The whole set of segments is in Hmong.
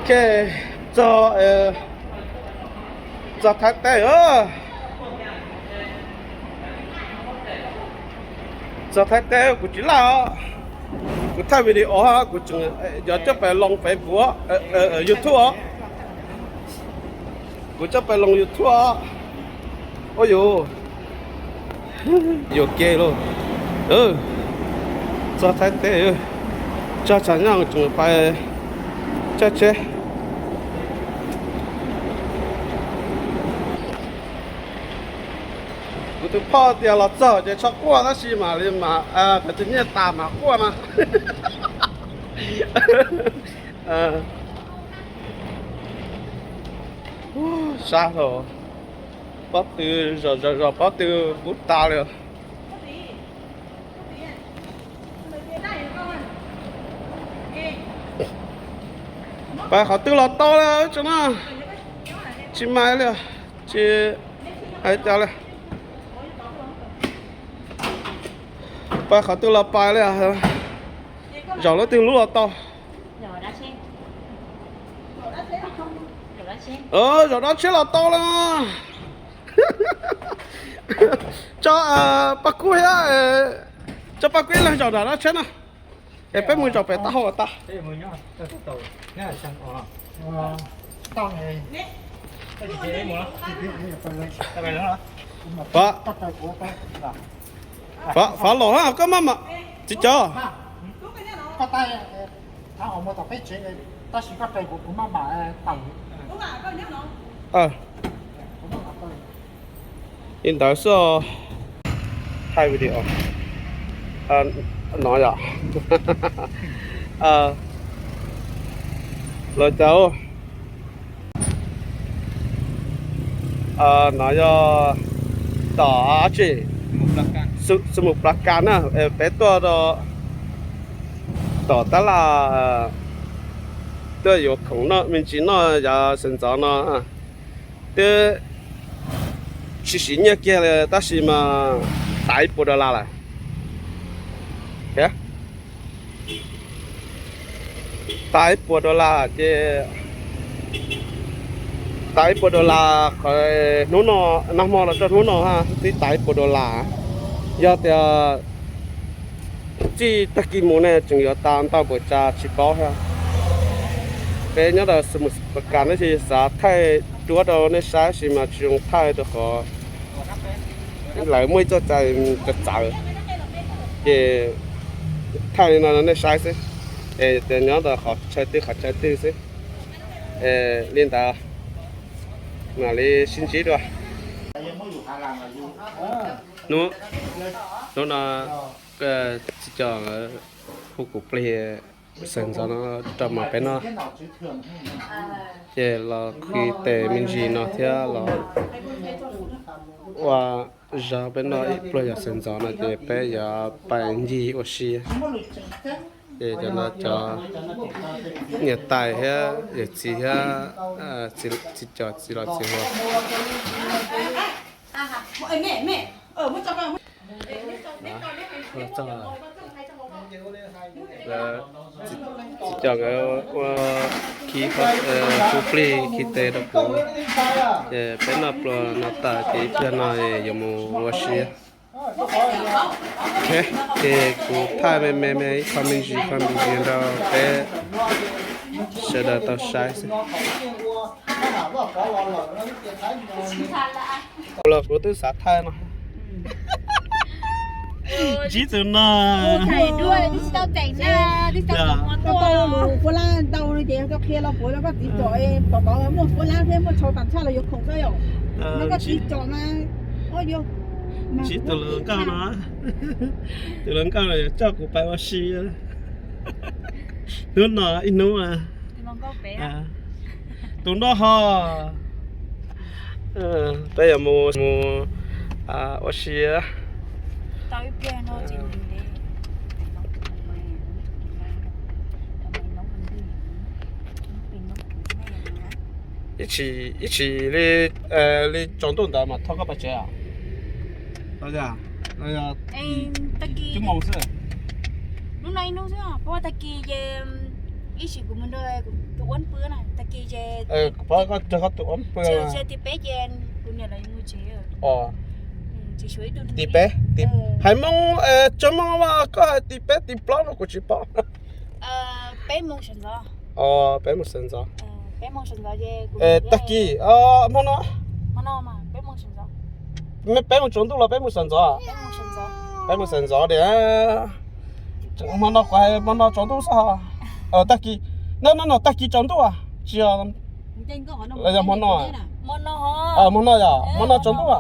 Ces txog, txog Thaib teb. Txog Thaib teb kuv tsis laj os. Kuv thaij video, kuv tseem yuav coj pais loo Facebook, YouTube os. Kuv coj pais loo YouTube os. Ua yuav, yuam kev lauj. Txog Thaib teb, tso tshav nyob tseem pais caij tsheb. Kuv tus phauj tias los txog ces tso quaj tab sis mam li mas, kuv tus nyiaj tas mam quaj mas. Sab hlo, pob tw zom zom zom pob tw pub tas li. Pais qhov twg los tau li tso na. Tsis mas li, tsis hais cas li. Pais qhov twg los pais li. Zaum lub twg lub los tau. Zaum dab tsheb los tau li. Tso Paj Kub thiab, tso Paj Kub ib leeg zaum nram dab tsheb na. Es peb mus zaum pem taub hau tag. Fav, fav, fav los, koj maj mam tsis cov. Li ntawd xwb. Thaij video no yom. Los cas, no yog tom tsi, Xu Mus Plas Kas na, peb tuaj rau tom tab laj, tuaj yuav khoom noj me ntsis noj yav sawv ntxov no. Twb tsis siv nyiaj kiag li tab sis mas tas ib puas dollar lawm. Tas ib puas dollar ces, tas ib puas dollar qhov hnub no, nag hmo los rau hnub no ha, twb tas ib puas dollar. Yog tias txij tag kis mus ne tseem yuav tas ntau npaum cas tsis paub thiab. Peb nyob rau Xu Mus Plas Kas no ces xav thaij duab rau nej saib sis mas tsis zoo thaij rau qhov lawv muaj ib txoj cai txawv txawv, ces thaij li no nej saib xwb, es nyob rau qhov chaw twg qhov chaw twg xwb. Li ntawd, mam li sib ntsib dua. Hnub, hnub no txiv Cos hu kuv plig sawv ntxov no rau mas peb noj, ces los khi tes me ntsis no thiab los ua zog peb noj ib pluag yav sawv ntxov no ces peb yuav pais ncig ua si. Ces cov no cov niam tais thiab yawm txiv thiab txiv Cos txiv los txiv hluas. Txiv Cos nkawd ua khi, hu plig khi tes rau kuv, ces peb noj pluag no tas ces ib pliag no yuav mus ua si. Ces kuv thaij me me me ib qho me ntsis qho me ntsis rau peb sawv daws tau saib xwb. Los kuv twb xav thaij no. Ntsib tus no. Koj tau lus Fuab Lab ntau no ces koj qhia los puav rau koj txiv Cos, tom kov muaj Fuab Lab thiab muaj tshau tas tshaj los yuav khoom xwb yom. No koj txiv Cos mas, ntsib tus hluas nkauj no, tus hluas nkauj no yuav coj kuv pais ua si hnub no ib hnub. Tus no ho, peb yuav mus, mus ua si. Ib tsis, ib tsis li, li tsaus ntuj ntawd mas thauj koj pais tsev os. Tag kis, hnub no ib hnub xwb, tag kis ces Ib sim kuv mus nrog kuv tus uab pw na, tag kis ces kuv paub koj nrog koj tus uab pw. Ces tim peb ces kuv niam lawv mus tsev. Tim peb, hais Hmoob, tsob Hmoob mas koj hais tim peb tim plaub no kuv tsis paub. Peb mus sawv ntxov. Peb mus sawv ntxov. Tag kis, hmo no, peb mus tsaus ntuj los peb mus sawv ntxov? Peb mus sawv ntxov tiag. Hmo no kuv hais hmo no tsaus ntuj xwb. Tag kis, no no tag kis tsaus ntuj tsis yog? Yog hmo no, hmo no yog hmo no tsaus ntuj.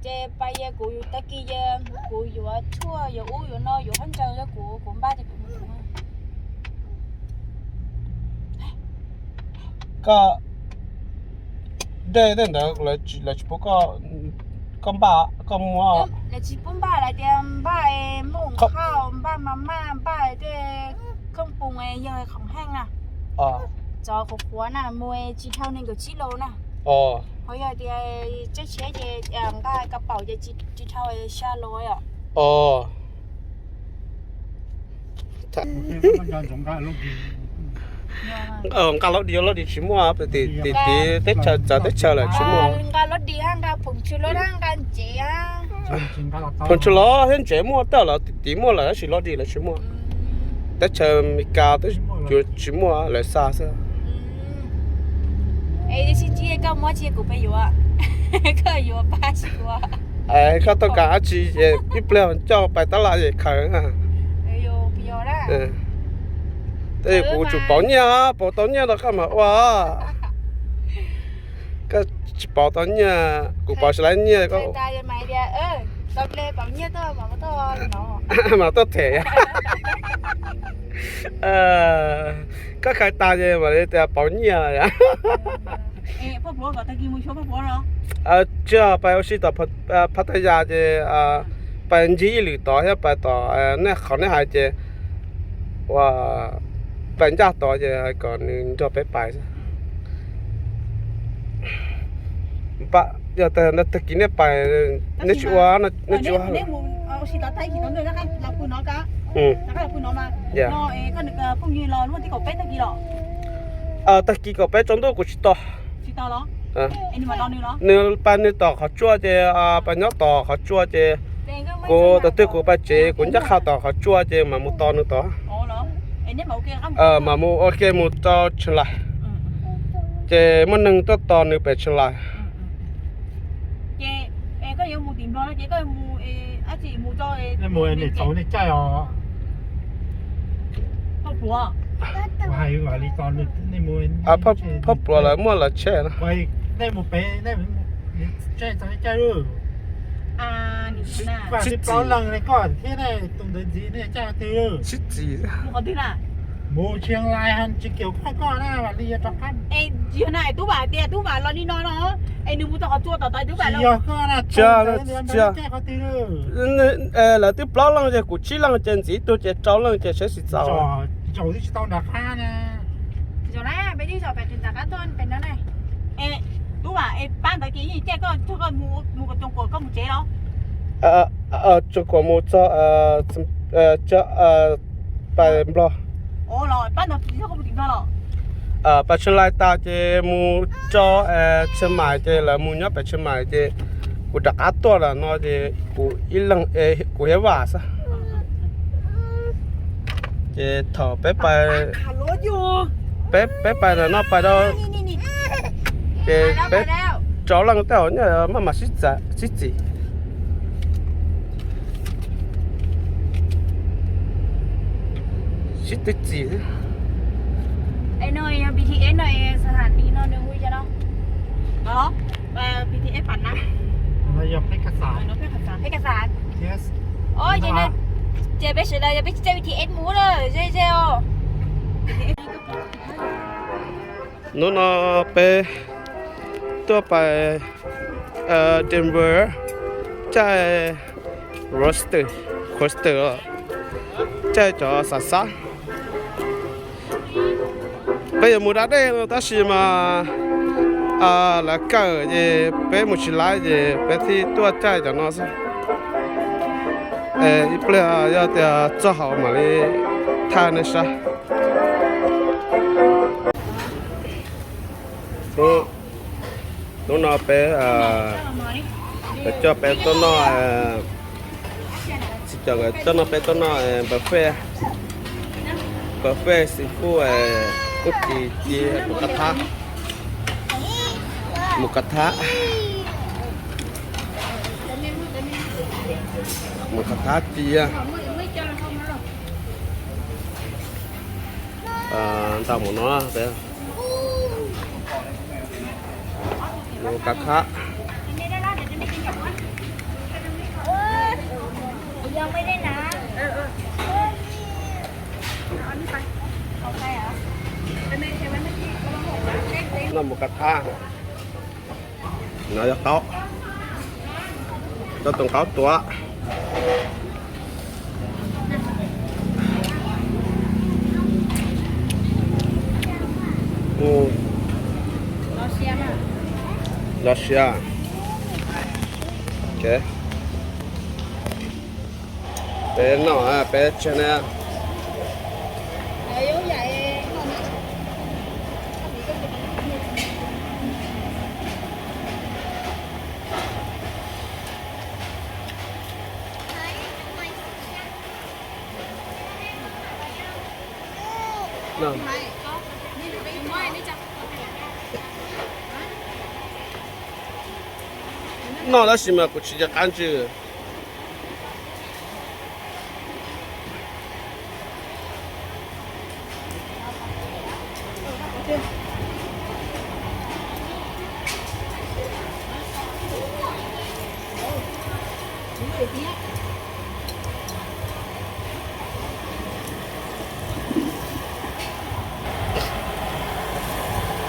Ces pais kuv tag kis kuv yuav tshuaj yuav ub yuav no yuav hab ntsaws kuv kuv npaj ces kuv mus. Koj dej tej ntawd lawv tsis pub koj npaj koj muab? Lawv tsis pub npaj, lawv tias npaj muaj hau, npaj mas maj, npaj tej khoom pum yog khoom heej na. Txov qhuav qhuav na, mus tsis dhau nees nkaum tsib lus na. Ho yog tias tsheb tsheb ces nqa kas paum ces tsis dhau xya lus os. Nqa laub di, laub di tsis muaj, tim teb chaws txawv teb chaws lawm tsis muaj. Nqa laub di hab nqa phoom tsw laub hab nqa ntsev. Phoom tsw laub thiab ntsev muaj tej los tim muaj lawm tab sis laub di lawv tsis muaj. Teb chaws Amelikas twb yuav tsis muaj, lawv xa xwb. Es sib ntsib koj muab tsis kuv pab yuav, koj yuav pab tsis yuav. Koj tau kam dab tsi es ib pliag coj pais tab laj es khaws. Tej kuv tsum pauv nyiaj, pauv tau nyiaj rau koj mam ua. Koj tsis pauv tau nyiaj, kuv pauv tsis laib nyiaj koj. Mam tuaj them. Koj khaws tas ces mam li tias pauv nyiaj. Tsis yog, pais ua si tom Phab Tha Yas ces pais ncig ib lwm tod thiab pais tom nej qhov nej hais ces ua pais ncaj tod ces kom nws nrog peb pais xwb. Yog tag kis nej pais, nej tsis ua, nej tsis ua. Tag kis kaum peb tsaus ntuj kuv tsis tos. Nws pais nws tom qhov tsua ces pais nyob tom qhov tsua ces kuv tus twg kuv pais tsev kuv ncaj qha tom qhov tsua ces mam mus tos nws tod. Mam mus ua ke mus rau Tsheej Lais. Ces muaj neeg tuaj tos nws pem Tsheej Lais. Phaj Pluas lawv muaj lawv tsheb na. Sib txis. Lawv twb plaub leej ces kuv tsib leej ces ntxiv ib tug ces rau leej ces seb xyov txaus. Tub Vam, pab ntawd ces yeej caij koj, koj mus, mus kom Tsoos Kuam koj mus tsev los? Tsoos Kuam mus txog, pais Nplog. Pab ntawd tsis txhob koj mus tim Nplog los? Pais Tsheej Lais tas ces mus rau Tsheej Maim ces lawv mus nyob pem Tsheej Maim ces kuv rov qab tuaj los no ces kuv ib leeg, kuv thiab Vam xwb. Ces thaum peb pais, peb pais ntawm no pais rau, ces peb rau leej tej hauv nyob maj mam sib txis, sib txis, sib tw txis. Ces peb sawv daws yog peb tsis caij B T S mus lawm, ze ze os. Hnub no peb tuaj pais Denver, caij roadster, coaster, caij cov xav xab. Peb yuav mus da dej no tab sis mas lawv kawm ces peb mus tsis laib ces peb thiaj tuaj caij cov no xwb. Ib pliag yog tias txog hauv mam li thaij nej saib. Hnub no peb, coj peb tuaj noj, txiv cov nkawd coj noj peb tuaj noj buffet, buffet seafood, kuj ci ci mus kov thab, mus kov thab, mus kov thab ci. Ntau mus no, mus kov thab. No mus kov thab. No yog qaub, coj tus qaub tuav. Los sia. Peb noj, peb tseg na. Noj tab sis mas kuv tsis nco qab ntswg.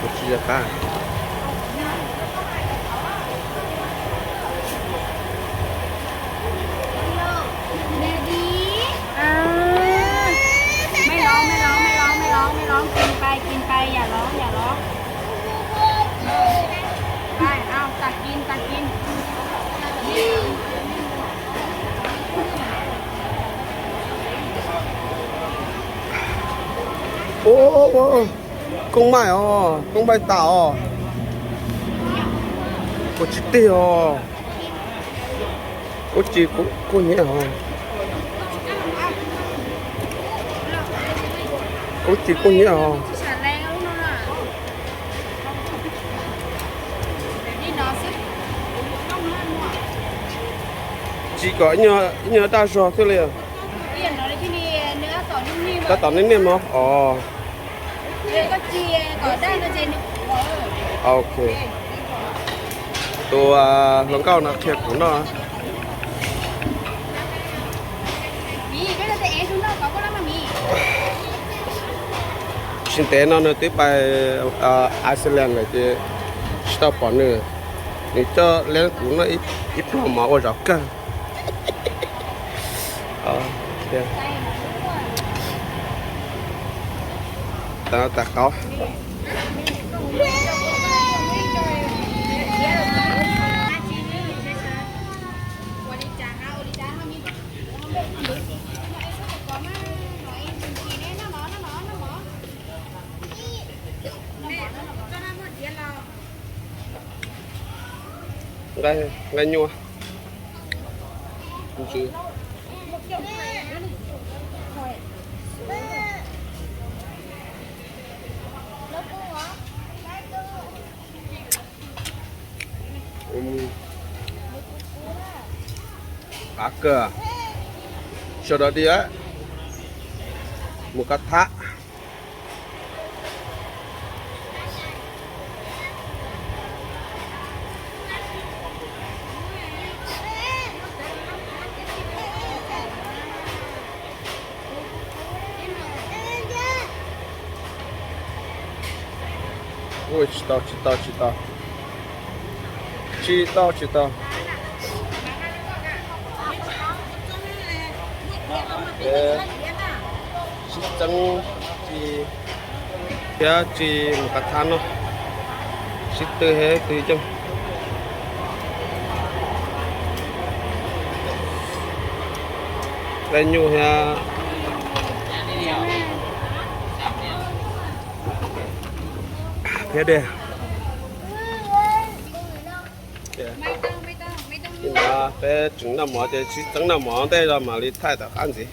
Kuv tsis nco qab. Mej lov, mej lov, mej lov, mej lov, mej lov, kis pais, kis pais, yam lov, yam lov. Tag kis, tag kis. Koob maij os, koob maij tas os. Kuv tsis tig os. Koob ci kuj hnyiab os. Koob ci kuj hnyiab os. Ci kom ib nyuag daj zog thiaj li. Tab tom niaj niaj mog os. Ok. Tus hluas nkauj no qhia kuv noj. Tsis ntev no nws twb pais Iceland lawm ces tsis tau pom nws. Nws coj leeb kuv noj ib pluag mov ua zov kawg. Tab tom qaub. Nqaij nyuaj. Qab kawg. Sawv daws di, mus kov thab. Ua tsis tau, tsis tau, tsis tau. Tsis tau, tsis tau. Sib txeeb ci thiab ci mus kov thab no, sib tw thiab tw yeej. Nyuj thiab, thiab dej. Peb tseem noj mov ces sib txeeb noj mov ntej los mam li thaij tom qab ntxiv.